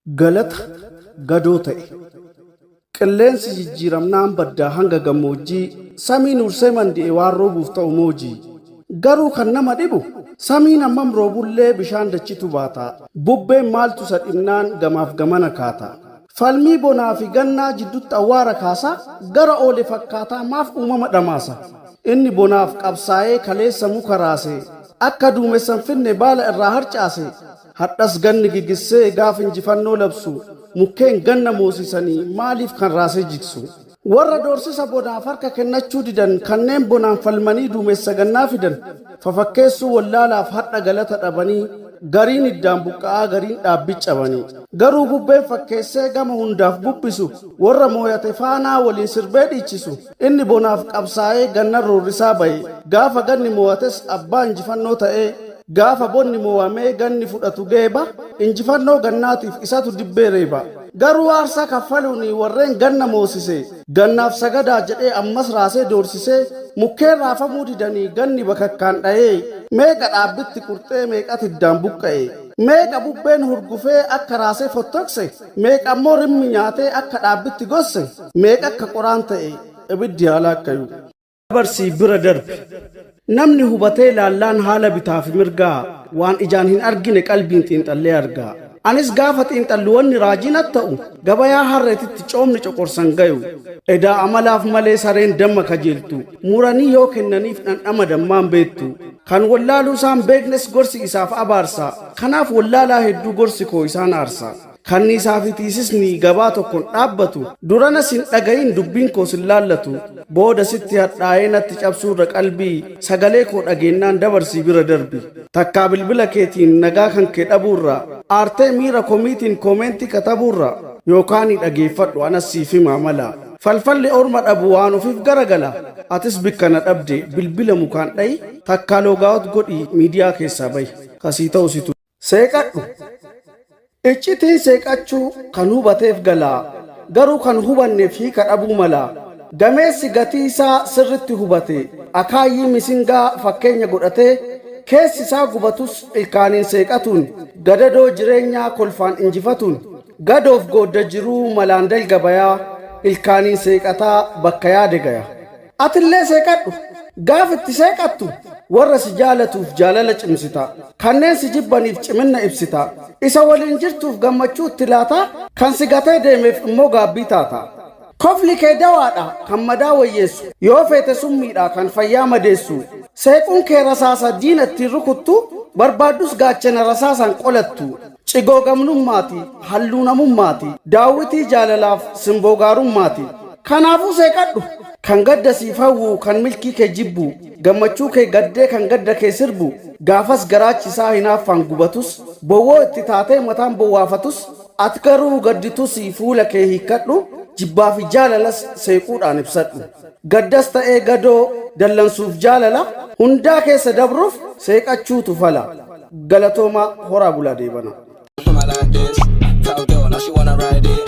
Galata gadoo ta'e. Qilleensi jijjiiramnaan baddaa hanga gammoojjii samiin ursee mandi'e waan roobuuf ta'u moojii. Garuu kan nama dhibu samiin hammam roobullee bishaan dachitu baata. Bubbeen maaltu isa dhibnaan gamaaf gamana kaata. Falmii bonaa fi gannaa jidduutti awwaara kaasa gara oole fakkaataa maaf uumama dhamaasa. Inni bonaaf qabsaa'ee kaleessa muka raase akka duumessan finne baala irraa harcaase. Hadhas ganni gigissee gaaf injifannoo labsu mukkeen ganna moosisanii maaliif kan raasee jigsu. Warra doorsisa bonaaf harka kennachuu didan kanneen bonaan falmanii duumessa gannaa fidan fafakkeessuu wallaalaaf hadha galata dhabanii gariin iddaan buqqa'aa gariin dhaabbii cabanii. Garuu bubbeen fakkeessee gama hundaaf bubbisu warra mooyate faanaa waliin sirbee dhiichisu inni bonaaf qabsaa'ee ganna roorrisaa ba'e gaafa ganni moo'ates abbaa injifannoo ta'ee gaafa bonni mo'amee ganni fudhatu geeba injifannoo gannaatiif isatu dibbee reeba. Garuu aarsaa kaffaluun warreen ganna moosise gannaaf sagadaa jedhee ammas raasee doorsisee mukkeen raafamuu didanii ganni bakakkaan dha'ee meeqa dhaabbitti qurxee meeqa tiddaan buqqa'e meeqa bubbeen hurgufee akka raasee fottokse meeqa ammoo rimmi nyaatee akka dhaabbitti gosse meeqa akka qoraan ta'e ibiddi haala akkayu. Dabarsii bira darbi. Namni hubatee laallaan haala bitaa fi mirgaa waan ijaan hin argine qalbiin xiinxallee argaa. Anis gaafa xiinxallu wanni raajiin ta'u gabayaa harreetitti coomni coqorsan gayu. Edaa amalaaf malee sareen damma kajeeltu muranii yoo kennaniif dhandhama dammaan beektu. Kan wallaaluu isaan beeknes gorsi isaaf abaarsa. Kanaaf wallaalaa hedduu gorsi koo isaan aarsa. Kanniisaa fi tiisisni gabaa tokkoon dhaabbatu durana sin dhagayin dubbiin koo sin laallatu booda sitti hadhaa'ee natti cabsuurra qalbii sagalee koo dhageennaan dabarsii bira darbi takkaa bilbila keetiin nagaa kan kee dhabuurra aartee miira komiitiin koomentii katabuurra yookaan dhageeffadhu anas siif himaa mala falfalli orma dhabu waan ofiif garagala atis bikkana dhabde bilbila mukaan dhayi takkaa log out godhi miidiyaa keessaa bahi kasii ta'u situ seeqadhu. Iccitiin seeqachuu kan hubateef galaa garuu kan hubanneef hiika dhabuu mala gameessi gatii isaa sirritti hubate akaayyii misingaa fakkeenya godhatee keessi isaa gubatus ilkaaniin seeqatuun gadadoo jireenyaa kolfaan injifatuun gadoof goodda jiruu malaan dalga bayaa ilkaaniin seeqataa bakka yaade gaya. Atillee seeqadhu gaaf itti seeqattu warra si jaalatuuf jaalala cimsita kanneen si jibbaniif ciminna ibsita isa waliin jirtuuf gammachuu itti laata kan si gatee deemeef immoo gaabbii taata. Kofli kee dawaadha kan madaa wayyeessu yoo feete summiidha kan fayyaa madeessu seequun kee rasaasa diina ittiin rukuttu barbaaddus gaachana rasaasaan qolattu cigoo gamnummaati halluu namummaati daawwitii jaalalaaf simboo gaarummaati kanaafuu seeqadhu kan gadda siif hawwu kan milkii kee jibbu gammachuu kee gaddee kan gadda kee sirbu gaafas garaachisaa hinaaffaan gubatus bowwoo itti taatee mataan bowwaafatus ati garuu gadditus fuula kee hiikkadhu jibbaa fi jaalalas seequudhaan ibsadhu gaddas ta'ee gadoo dallansuuf jaalala hundaa keessa dabruuf seeqachuutu fala galatoomaa horaa bulaa deebana. Like this. Cowgirl, now she wanna ride it.